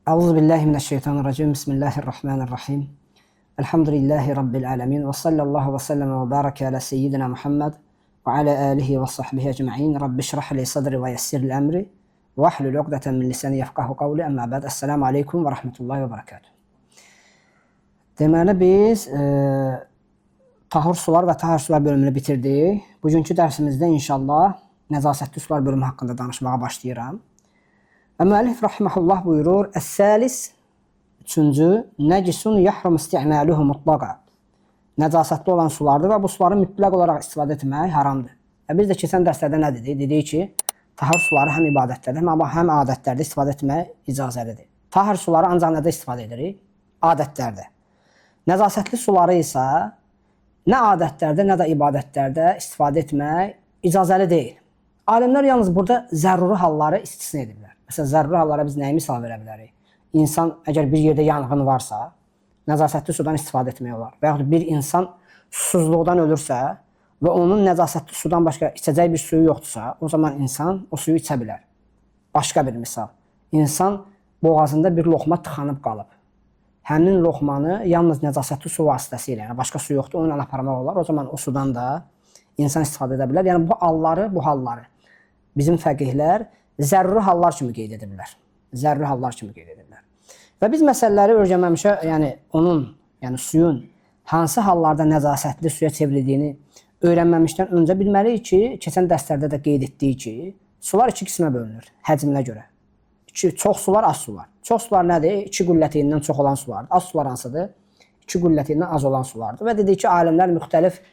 Euzu billahi mineşşeytanirracim. Bismillahirrahmanirrahim. Elhamdülillahi rabbil alamin və sallallahu və səlləm və baraka ala seyyidina Muhammed və ala alihi və sahbihi ecmaîn. Rabbi şrah li sadri və yessir li emri və ahlul uqdeten min lisani yefqahu qawli. Əmma bə'd. Esselamu aleykum və rahmetullahi və barakatuh. Deməli biz tahur sular və tahir sular bölümünü bitirdik. Bugünkü dərsimizdə inşallah nəzasətli sular bölümü haqqında danışmağa başlayıram. Və müəllif rahimehullah buyurur: "Əs-salis" üçüncü, nəcisun yahrum isti'maluhu mutlaqa. Nəcasətli olan sulardır və bu suları mütləq olaraq istifadə etmək haramdır. Və biz də keçən dərslərdə nə dedik? Dedik ki, tahir suları həm ibadətlərdə, həm adətlərdə istifadə etmək icazəlidir. Tahir suları ancaq nədə istifadə edirik? Adətlərdə. Nəcasətli suları isə nə adətlərdə, nə də ibadətlərdə istifadə etmək icazəli deyil. Alimlər yalnız burada zəruri halları istisna ediblər. Məsələn, zəruri hallara biz nəyi misal verə bilərik? İnsan əgər bir yerdə yanğın varsa, nəcasətli sudan istifadə etmək olar. Və yaxud bir insan susuzluqdan ölürsə və onun nəcasətli sudan başqa içəcək bir suyu yoxdursa, o zaman insan o suyu içə bilər. Başqa bir misal. İnsan boğazında bir loxma tıxanıb qalıb. Həmin loxmanı yalnız nəcasətli su vasitəsilə, yəni başqa su yoxdur, onunla aparmaq olar. O zaman o sudan da insan istifadə edə bilər. Yəni bu halları bizim fəqihlər zəruri hallar kimi qeyd ediblər. Zəruri hallar kimi qeyd ediblər. Və biz məsələləri öyrənməmişə, yəni onun, yəni suyun hansı hallarda nəcasətli suya çevrildiyini öyrənməmişdən öncə bilməliyik ki, keçən dərslərdə də qeyd etdik ki, sular iki qismə bölünür həcminə görə. Çox sular, az sular. Çox sular nədir? 2 qüllətindən çox olan sulardır. Az sular hansıdır? 2 qüllətindən az olan sulardır. Və dedik ki, alimlər müxtəlif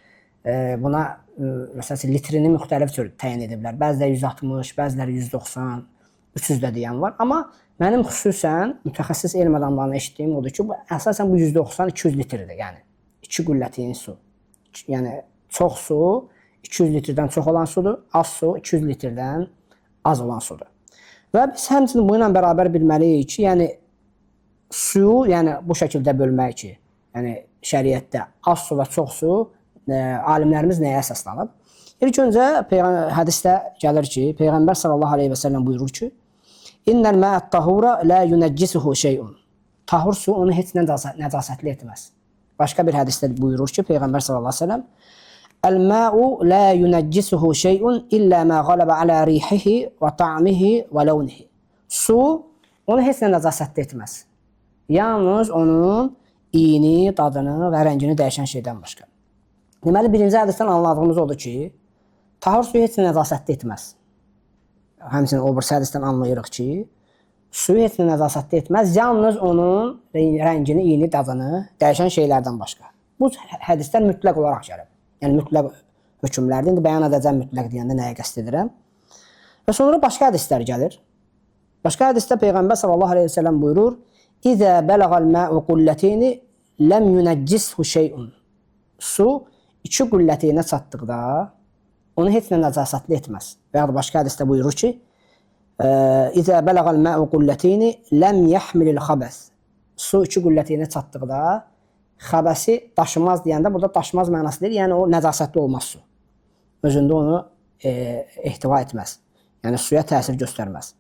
buna məsələn litrini müxtəlif cür təyin ediblər. Bəziləri 160, bəziləri 190, 300 də deyən var. Amma mənim xüsusən mütəxəssis elm adamlarından eşitdiyim odur ki, bu əsasən bu 190-200 litrdir. Yəni 2 qüllətin su. Yəni çox su 200 litrdən çox olan sudur, az su 200 litrdən az olan sudur. Və biz həmçinin bununla bərabər bilməliyik ki, yəni suyu, yəni bu şəkildə bölmək ki, yəni şəriətdə az su və çox su alimlərimiz nəyə əsaslanıb? İlk öncə hədisdə gəlir ki, Peyğəmbər sallallahu əleyhi və səlləm buyurur ki: "İnnel ma'at tahura la yuneccisuhu şey'un." Tahur su onu heç nə nəcasətli etməz. Başqa bir hədisdə buyurur ki, Peyğəmbər sallallahu əleyhi və səlləm: "El-ma'u la yuneccisuhu şey'un illa ma ghalaba ala rihihi və ta'mihi və lawnihi." Su onu heç nə nəcasətli etməz. Yalnız onun iyini, dadını və rəngini dəyişən şeydən başqa. Deməli, birinci hədisdən anladığımız odur ki, tahur suyu heç nə nəcasətli etməz. Həmçinin o birisi hədisdən anlayırıq ki, suyu heç nə nəcasətli etməz, yalnız onun rəngini, iyini, dadını dəyişən şeylərdən başqa. Bu hədislər mütləq olaraq gəlib. Yəni mütləq hökmlərdir. İndi bəyan edəcəm mütləq deyəndə nəyə qəsd edirəm. Və sonra başqa hədislər gəlir. Başqa hədisdə Peyğəmbər sallallahu əleyhi və səlləm buyurur: "İzə bələğəl ma'u qulləteyni ləm yuneccishü şey'un." Su 2 qülləteyinə çatdıqda onu heç nə nəcasətli etməz. Və ya da başqa hədisdə buyurur ki, "İzə bələğəl ma'u qulləteyni ləm yahmilil xabəs." Su 2 qülləteyinə çatdıqda xəbəsi daşımaz deyəndə burada daşımaz mənası deyil, yəni o nəcasətli olmaz su. Özündə onu ehtiva etməz. Yəni suya təsir göstərməz.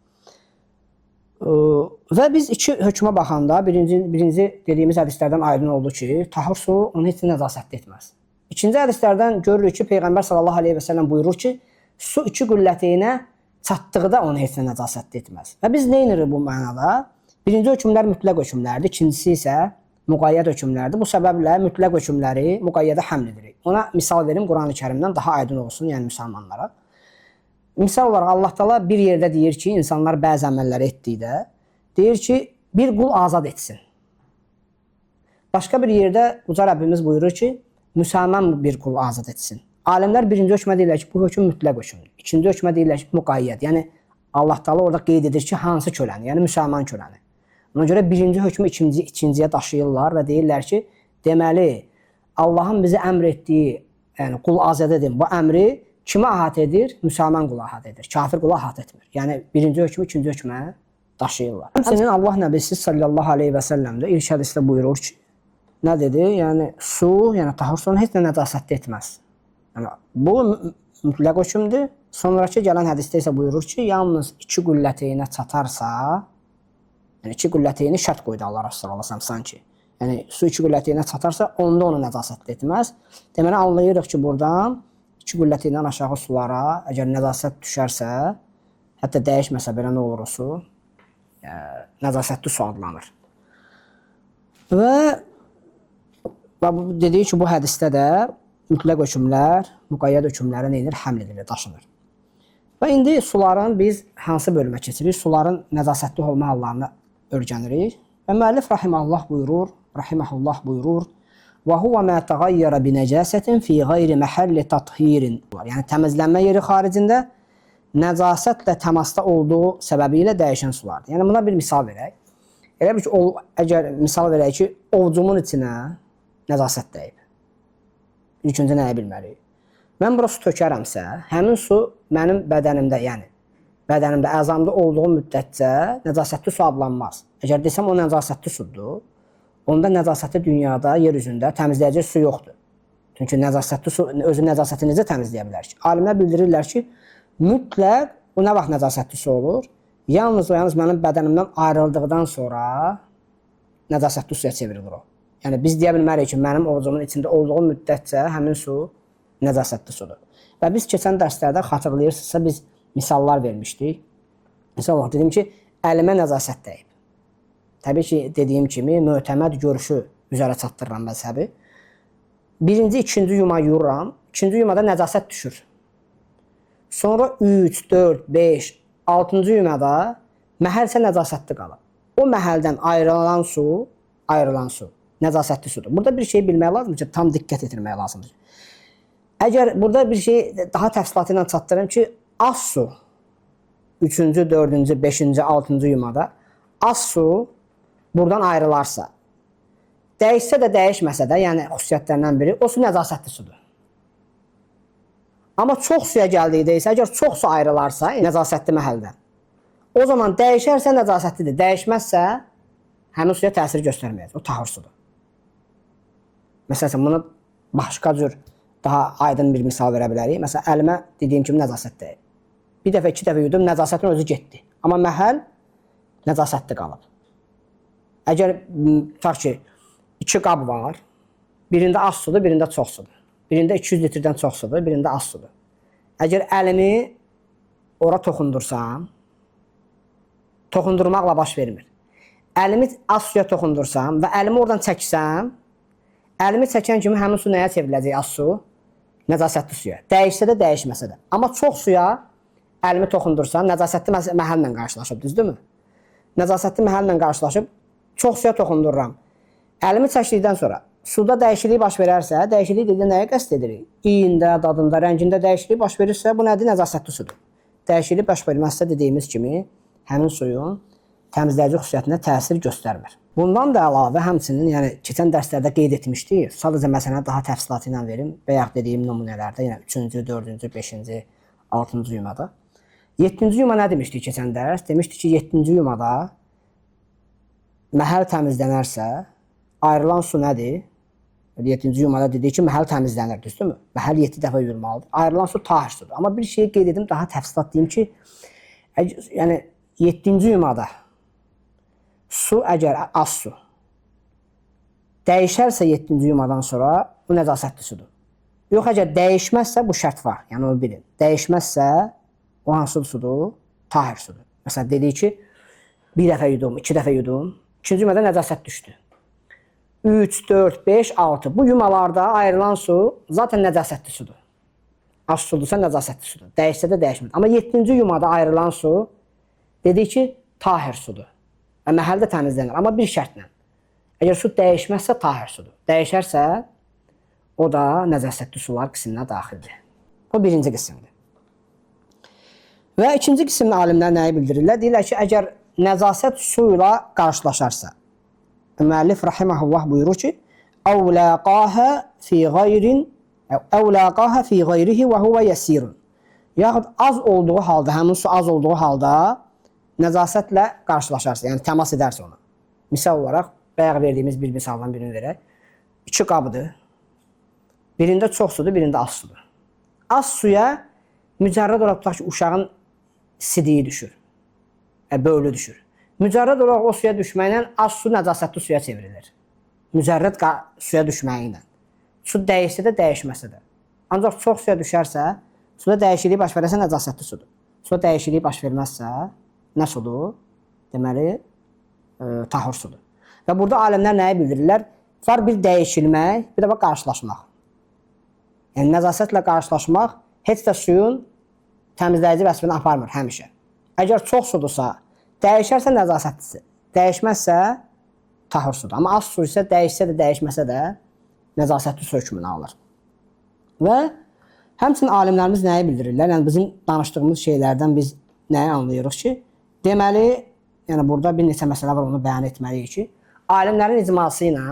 Və biz iki hökmə baxanda birinci dediyimiz hədislərdən aydın oldu ki, tahur su onu heç nəcasətli etməz. İkinci hədislərdən görürük ki, Peyğəmbər sallallahu əleyhi və səlləm buyurur ki, su 2 qülləteyinə çatdıqda onu heç nəcasətli etməz. Və biz nə edirik bu mənada? Birinci hökmlər mütləq hökmlərdir, ikincisi isə müqayyəd hökmlərdir. Bu səbəblə mütləq hökmləri müqayyədə həml edirik. Ona misal verim Quran-ı Kərimdən daha aydın olsun, yəni müsəlmanlara. Misal olaraq Allah Taala bir yerdə deyir ki, insanlar bəzi əməlləri etdikdə deyir ki, bir qul azad etsin. Başqa bir yerdə Uca Rəbbimiz buyurur ki, müsəlman bir qul azad etsin. Alimlər birinci hökmə deyirlər ki, bu hökm mütləq hökmdür. İkinci hökmə deyirlər ki, müqayyəd. Yəni Allah Taala orada qeyd edir ki, hansı köləni, yəni müsəlman köləni. Ona görə birinci hökmü ikinciyə daşıyırlar və deyirlər ki, deməli Allahın bizə əmr etdiyi, yəni qul azad edin, bu əmri kimə əhatə edir? Müsəlman qula əhatə edir. Kafir qula əhatə etmir. Yəni birinci hökmü ikinci hökmə daşıyırlar. Həmçinin Allah Nəbisi sallallahu əleyhi və səlləm də ilk hədisdə buyurur ki, nə dedi? Yəni su, yəni tahur suyunu heç nə nəcasətli etməz. Yəni bu mütləq hökmdür. Sonrakı gələn hədisdə isə buyurur ki, yalnız 2 qülləteyinə çatarsa, Yəni iki qülləteyni şərt qoydu Allah Resulü sallallahu əleyhi və səlləm sanki. Yəni su iki qülləteynə çatarsa, onda onu nəcasətli etməz. Deməli anlayırıq ki, buradan iki qülləteyndən aşağı sulara əgər nəcasət düşərsə, hətta dəyişməsə belə nə olur o su? Nəcasətli su adlanır. Və bu dediyi ki, bu hədisdə də mütləq hökmlər, müqəyyəd hökmlərə nə edir? Həml edilir, daşınır. Və indi suların biz hansı bölümə keçirik? Suların nəcasətli olma hallarını öyrənirik. Və müəllif rahimehullah buyurur, və huve mə təğayyara bi nəcasətin fi gayri məhəlli tathirin. Yəni təmizlənmə yeri xaricində nəcasətlə təmasda olduğu səbəbi ilə dəyişən sulardır. Yəni buna bir misal verək. Elə bil ki, əgər misal verək ki, ovcumun içinə nəcasət dəyib. İlk öncə nəyi bilməliyik? Mən bura su tökərəmsə, həmin su mənim bədənimdə, yəni bədənimdə, əzamda olduğu müddətcə nəcasətli su adlanmaz. Əgər desəm o nəcasətli sudur, onda nəcasəti dünyada, yer üzündə təmizləyəcək su yoxdur. Çünki nəcasətli su özü nəcasəti necə təmizləyə bilər ki? Alimlər bildirirlər ki, mütləq o nə vaxt nəcasətli su olur? Yalnız o yalnız mənim bədənimdən ayrıldıqdan sonra nəcasətli suya çevrilir o. Yəni biz deyə bilmərik ki, mənim ovucumun içində olduğu müddətcə həmin su nəcasətli sudur. Və biz keçən dərslərdə xatırlayırsınızsa biz misallar vermişdik. Misal olaraq dedim ki, əlimə nəcasət dəyib. Təbii ki, dediyim kimi mötəməd görüşü üzərə çatdırıram məzhəbi. Birinci, ikinci yuma yuyuram. İkinci yumada nəcasət düşür. Sonra 3, 4, 5, 6-cı yumada məhəl isə nəcasətli qalır. O məhəldən ayrılan su nəcasətli sudur. Burada bir şey bilmək lazımdır ki, tam diqqət yetirmək lazımdır. Əgər burada bir şey daha təfsilatı ilə çatdırım ki, az su 3-cü, 4-cü, 5-ci, 6-cı yumada az su buradan ayrılarsa, dəyişsə də dəyişməsə də, yəni xüsusiyyətlərindən biri, o su nəcasətli sudur. Amma çox suya gəldikdə isə, əgər çox su ayrılarsa nəcasətli məhəldən, o zaman dəyişərsə nəcasətlidir, dəyişməzsə həmin suya təsir göstərməyəcək, o tahur sudur. Məsələn, bunu başqa cür daha aydın bir misal verə bilərik. Məsələn, əlimə dediyim kimi nəcasət dəyib. Bir dəfə, iki dəfə yudum, nəcasətin özü getdi. Amma məhəl nəcasətli qalıb. Əgər tutaq ki, iki qab var, birində az sudur, birində çox sudur. Birində 200 litrdən çox sudur, birində az sudur. Əgər əlimi ora toxundursam, toxundurmaqla baş vermir. Əlimi az suya toxundursam və əlimi oradan çəksəm, əlimi çəkən kimi həmin su nəyə çevriləcək az su? Nəcasətli suya. Dəyişsə də, dəyişməsə də. Amma çox suya əlimi toxundursam, nəcasətli məhəllə qarşılaşıb, düzdürmü? Nəcasətli məhəllə qarşılaşıb, çox suya toxundururam. Əlimi çəkdikdən sonra suda dəyişiklik baş verərsə, dəyişiklik dedikdə nəyə qəsd edirik? İyində, dadında, rəngində dəyişiklik baş verirsə, bu nədir? Nəcasətli sudur. Dəyişiklik baş verməzsə, dediyimiz kimi, həmin suyun təmizləyici xüsusiyyətinə təsir göstərmir. Bundan da əlavə, həmçinin, yəni keçən dərslərdə qeyd etmişdik, sadəcə məsələni daha təfsilatı ilə verim, bayaq dediyim nümunələrdə, yəni 3-cü, 4-cü, 5-ci, 6-cı yumada. 7-ci yuma nə demişdik keçən dərs? Demişdik ki, 7-ci yumada məhəl təmizlənərsə, ayrılan su nədir? 7-ci yumada dedik ki, məhəl təmizlənir, düzdürmü? Məhəl 7 dəfə yuyulmalıdır. Ayrılan su tahir sudur. Amma bir şeyi qeyd edim, daha təfsilat deyim ki, yəni 7-ci yumada su, əgər az su dəyişərsə 7-ci yumadan sonra, bu nəcasətli sudur. Yox, əgər dəyişməzsə, bu şərt var. Yəni, onu bilin. Dəyişməzsə, o hansı sudur? Tahir sudur. Məsələn, dedik ki, bir dəfə yudum, iki dəfə yudum, ikinci yumada nəcasət düşdü. 3, 4, 5, 6. Bu yumalarda ayrılan su zaten nəcasətli sudur. Az sudursa nəcasətli sudur. Dəyişsə də dəyişmir. Amma 7-ci yumada ayrılan su dedik ki, tahir sudur. Və məhəldə təmizlənir. Amma bir şərtlə. Əgər su dəyişməzsə tahir sudur. Dəyişərsə o da nəcasətli sular qisminə daxildir. Bu birinci qismdir. Və ikinci qismdə alimlər nəyi bildirirlər? Deyirlər ki, əgər nəcasət su ilə qarşılaşarsa, müəllif rahimehullah buyurur ki, "Əv laqaha fi gayrin əv laqaha fi gayrihi və huve yesirun." Yaxud az olduğu halda, həmin su az olduğu halda nəcasətlə qarşılaşarsa, yəni təmas edərsə ona. Misal olaraq, bayaq verdiyimiz bir misaldan birini verək. İki qabdır. Birində çox sudur, birində az sudur. Az suya mücərrəd olaraq tutaq ki, uşağın sidiyi düşür, böylü düşür. Mücərrəd olaraq o suya düşməklə az su nəcasətli suya çevrilir. Mücərrəd suya düşməyi ilə. Su dəyişsə də, dəyişməsə də. Ancaq çox suya düşərsə, suda dəyişiklik baş verərsə nəcasətli sudur. Suda dəyişiklik baş verməzsə, nə sudur? Deməli, tahur sudur. Və burada alimlər nəyi bildirirlər? Var bir dəyişilmək, bir də var qarşılaşmaq. Yəni, nəcasətlə qarşılaşmaq heç də suyun təmizləyici vəsfini aparmır həmişə. Əgər çox sudursa, dəyişərsə nəcasətlidir. Dəyişməzsə tahur sudur. Amma az su isə dəyişsə də, dəyişməsə də nəcasətli su hökmünü alır. Və həmçinin alimlərimiz nəyi bildirirlər? Yəni bizim danışdığımız şeylərdən biz nəyi anlayırıq ki, deməli, yəni burada bir neçə məsələ var, onu bəyan etməliyik ki, alimlərin icması ilə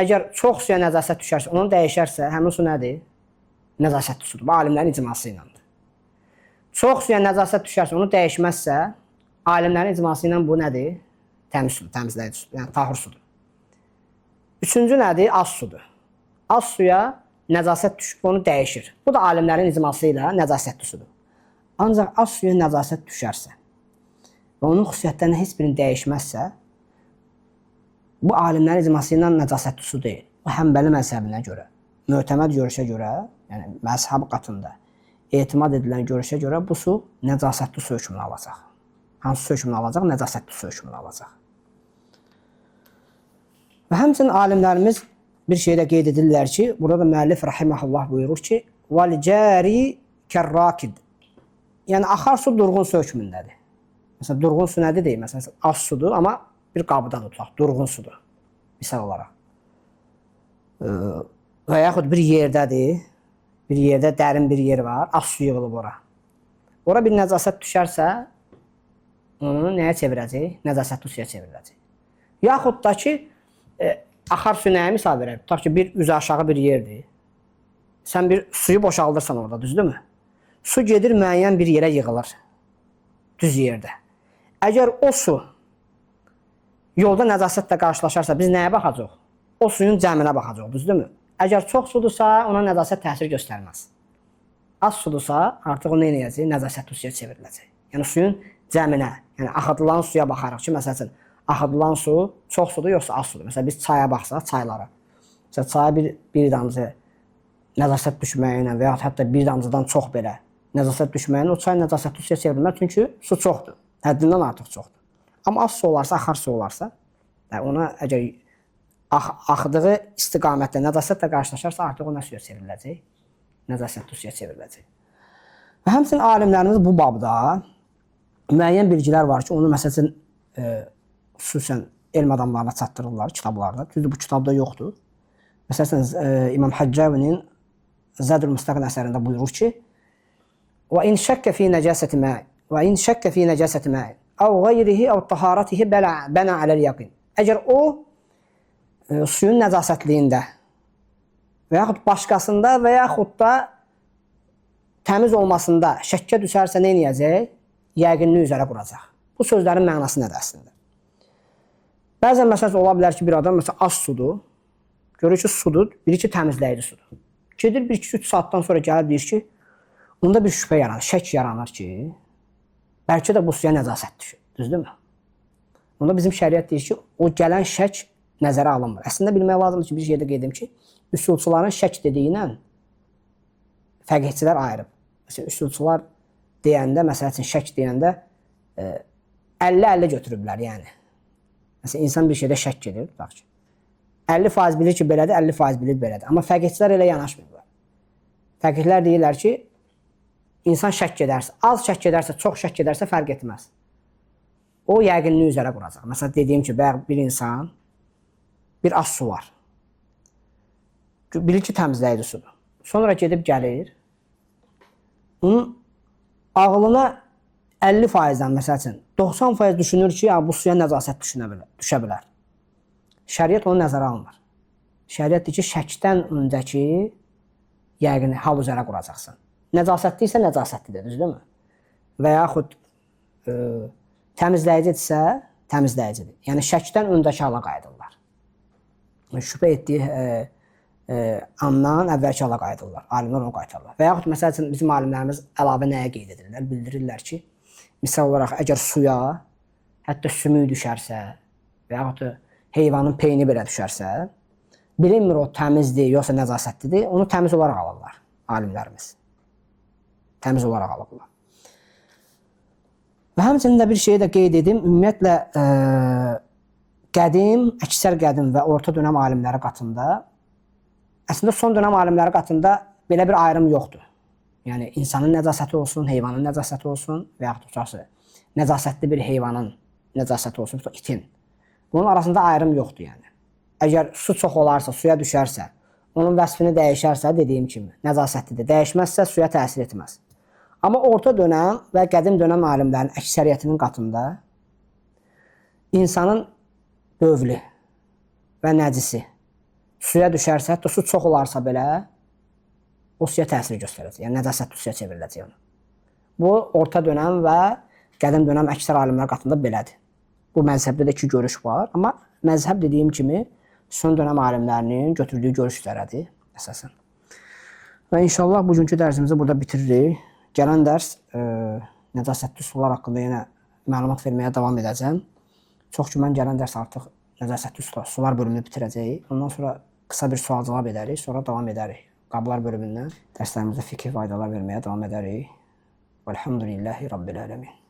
əgər çox suya nəcasət düşərsə, onu dəyişərsə, həmin su nədir? Nəcasətli sudur. Bu alimlərin icması ilədir. Çox suya nəcasət düşərsə, onu dəyişməzsə, alimlərin icması ilə bu nədir? Təmiz sudur, təmizləyici sudur, yəni tahur sudur. Üçüncü nədir? Az sudur. Az suya nəcasət düşüb, onu dəyişir. Bu da alimlərin icması ilə nəcasətli sudur. Ancaq az suya nəcasət düşərsə və onun xüsusiyyətlərinin heç birini dəyişməzsə, bu alimlərin icması ilə nəcasətli su deyil. Bu Həmbəli məzhəbinə görə, mötəməd görüşə görə, yəni məzhəb qatında etimad edilən görüşə görə bu su nəcasətli su hökmünü alacaq. Hansı su hökmünü alacaq? Nəcasətli su hökmünü alacaq. Və həmçinin alimlərimiz bir şey də qeyd edirlər ki, burada da müəllif rahimehullah buyurur ki, "Vel cari kerrakid." Yəni axar su durğun su hökmündədir. Məsələn, durğun su nədir deyil? Məsələn, az sudur, amma bir qabda tutaq, durğun sudur. Misal olaraq. Və yaxud bir yerdədir. Bir yerdə dərin bir yer var, az su yığılıb ora. Ora bir nəcasət düşərsə, onu nəyə çevirəcək? Nəcasətli suya çevriləcək. Yaxud da ki, axar su nəyə misal verək? Tutaq ki, bir üzü aşağı bir yerdir. Sən bir suyu boşaldırsan orada, düzdürmü? Su gedir müəyyən bir yerə yığılır. Düz yerdə. Əgər o su yolda nəcasətlə qarşılaşarsa, biz nəyə baxacaq? O suyun cəminə baxacaq, düzdürmü? Əgər çox sudursa, ona nəcasət təsir göstərməz. Az sudursa, artıq o nə eləyəcək? Nəcasətli suya çevriləcək. Yəni suyun cəminə, yəni axıdılan suya baxarıq ki, məsəl üçün, axıdılan su çox sudur, yoxsa az sudur. Məsələn, biz çaya baxsaq, çaylara. Məsələn, çaya bir damcı nəcasət düşməyi ilə və yaxud hətta bir damcıdan çox belə nəcasət düşməyi ilə o çay nəcasətli suya çevrilməz, çünki su çoxdur. Həddindən artıq çoxdur. Amma az su olarsa, axar su olarsa, yəni ona əgər axdığı istiqamətdə nəcasətlə qarşılaşarsa, artıq o nə suya çevriləcək? Nəcasətli suya çevriləcək. Və həmçinin alimlərimiz bu babda müəyyən bilgilər var ki, onu məsəl üçün xüsusən elm adamlarına çatdırırlar kitablarda. Düzdür, bu kitabda yoxdur. Məsəl üçün İmam Həccavinin Zədül Müstəqin əsərində buyurur ki: "Və in şəkkə fi nəcasəti mə və in şəkkə fi nəcasəti mə əv qeyrihi əv taharatihi bəna aləl yaqin." Əgər o suyun nəcasətliyində və yaxud başqasında və yaxud da təmiz olmasında şəkkə düşərsə nə edəcək? Yəqinlik üzərə quracaq. Bu sözlərin mənası nədir əslində? Bəzən məsələn ola bilər ki, bir adam məsələn az sudur, görür ki, sudur, bilir ki, təmizləyici sudur. Gedir 1-2-3 saatdan sonra gəlib deyir ki, onda bir şübhə yaranır, şək yaranır ki, bəlkə də bu suya nəcasət düşür, düzdürmü? Onda bizim şəriət deyir ki, o gələn şək nəzərə alınmır. Əslində bilmək lazımdır ki, bir şeydə qeyd edim ki, üsulçuların şək dediyi ilə fəqihçilər ayırıb. Məsələn, üsulçular deyəndə, məsəl üçün şək deyəndə 50-50 götürüblər, yəni. Məsələn, insan bir şeydə şək edir, tutaq ki. 50% bilir ki, belədir, 50% bilir belədir. Amma fəqihçilər elə yanaşmırlar. Fəqihlər deyirlər ki, insan şək edərsə, az şək edərsə, çox şək edərsə fərq etməz. O yəqinlik üzərə quracaq. Məsələn, dediyim ki, bayaq bir insan, bir az su var. Bilir ki, təmizləyici sudur. Sonra gedib gəlir, onun ağlına 50%-dən məsəl üçün 90% düşünür ki, ya, bu suya nəcasət düşə bilər. Şəriət onu nəzərə almır. Şəriət deyir ki, şəkdən öncəki yəqin hal üzərə quracaqsan. Nəcasətli isə nəcasətlidir, düzdürmü? Və yaxud təmizləyicidirsə, təmizləyicidir. Yəni şəkdən öncəki hala qayıdırlar. Şübhə etdiyi andan əvvəlki hala qayıdırlar. Alimlər onu qaytarırlar. Və yaxud məsəl üçün bizim alimlərimiz əlavə nəyə qeyd edirlər? Bildirirlər ki, misal olaraq əgər suya hətta sümük düşərsə və yaxud da heyvanın peyni belə düşərsə, bilinmir o təmizdir, yoxsa nəcasətlidir, onu təmiz olaraq alırlar alimlərimiz. Təmiz olaraq alırlar. Və həmçinin də bir şeyi də qeyd edim. Ümumiyyətlə qədim, əksər qədim və orta dönəm alimləri qatında, əslində son dönəm alimləri qatında belə bir ayrım yoxdur. Yəni insanın nəcasəti olsun, heyvanın nəcasəti olsun və yaxud da nəcasətli bir heyvanın nəcasəti olsun, itin. Bunun arasında ayrım yoxdur yəni. Əgər su çox olarsa, suya düşərsə, onun vəsfini dəyişərsə, dediyim kimi, nəcasətlidir. Dəyişməzsə suya təsir etməz. Amma orta dönəm və qədim dönəm alimlərinin əksəriyyətinin qatında insanın bövlü və nəcisi suya düşərsə, hətta su çox olarsa belə, o suya təsir göstərəcək. Yəni nəcasətli suya çevriləcək onu. Bu orta dönəm və qədim dönəm əksər alimlər qatında belədir. Bu məzhəbdə də iki görüş var, amma məzhəb dediyim kimi son dönəm alimlərinin götürdüyü görüş üzrədir əsasən. Və inşallah bugünkü dərsimizi burada bitiririk. Gələn dərs nəcasətli sular haqqında yenə məlumat verməyə davam edəcəm. Çox ki, mən gələn dərs artıq nəcasətli sular bölümünü bitirəcəyik. Ondan sonra qısa bir sual-cavab edərik, sonra davam edərik. Qablar bölümündən dərslərimizdə fikir faydalar verməyə davam edərik. Velhamdülillahi Rabbil ələmin.